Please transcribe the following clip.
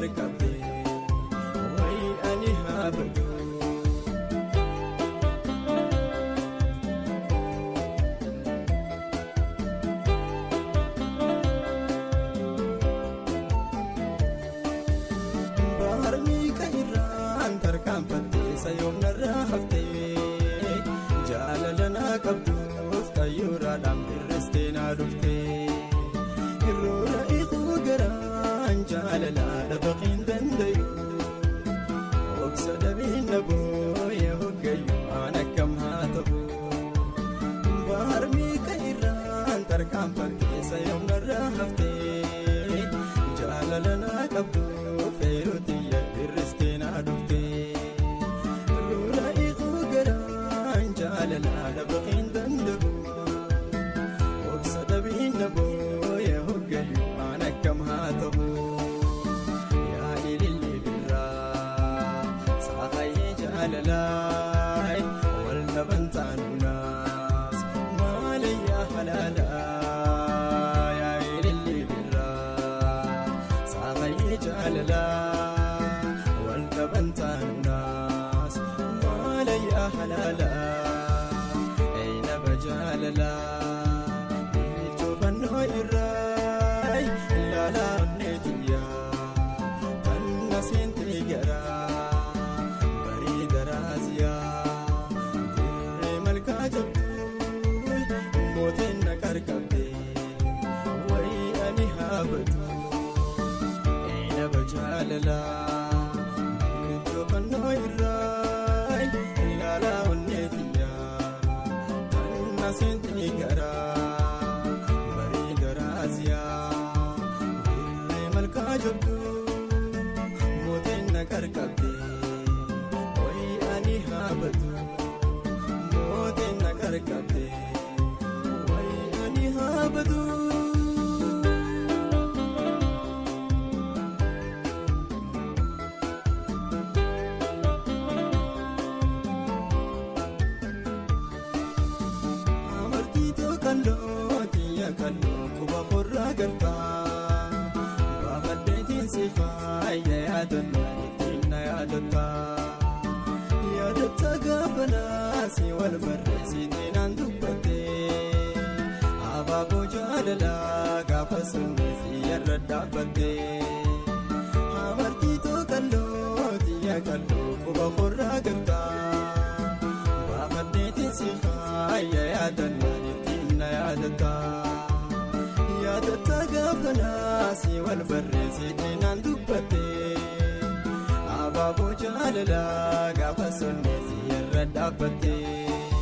qarqabde wayi ani haa badu. Sayoomnarraa haftee jaalala naa qabduuf xayyooraadhaan birristee naa dhuftee irroora iquu garaan jaalalaa dhabaqiin dandayu obsa dhabiin na booya hoggayu aan akkam haa ta'u baarmii irraan tarkaanfattee sayoomnarraa haftee jaalala naa qabduuf eerootiyya birristee naa dhuftee. Jaalala dhabaqiin danda'u obsa dhabiin na booya hoggayu aan akkam haa ta'u yaa ilillee birraa saaqayyee jaalalaa wal dhaban taanuunaas maalayyaa halaalaa yaa ilillee birraa saaqayyee jaalalaa wal dhaban taanuunaas maalayyaa halaalaa. Miiccoo irraa ilaalaa onneetu yaa tanna seentee garaa bareeda raasiyaa dirree malkaa jabduu mooteen na qarqabdee wayii ani haa badu eenaba jaalalaa miiccoo irraa ilaalaa onneetu yaa. Seentee garaa bareeda raasiyaa dirree malkaa jabduu mooteen na qarqabdee wayii ani haa badu mooteen na qarqabdee wayii ani haa badu. Kalloo kuba qorraa gartaa baafadheetiin si faaya yaadannoo ittiin na yaadataa yaadataa gaafa si wal barreessitee naan dubbattee abaaboo jaalalaa gaafa sunnee siyyarra dhaabbattee amartiitoo kalloo xiyya kalloo kuba qorraa gartaa baafadheetiin si faaya yaadannoo ittiin na yaadataa. Yaadataa gaafa si wal barreessitee naan dubbattee abaaboo jaalalaa gaafa sunnee siyyarra dhaabbattee.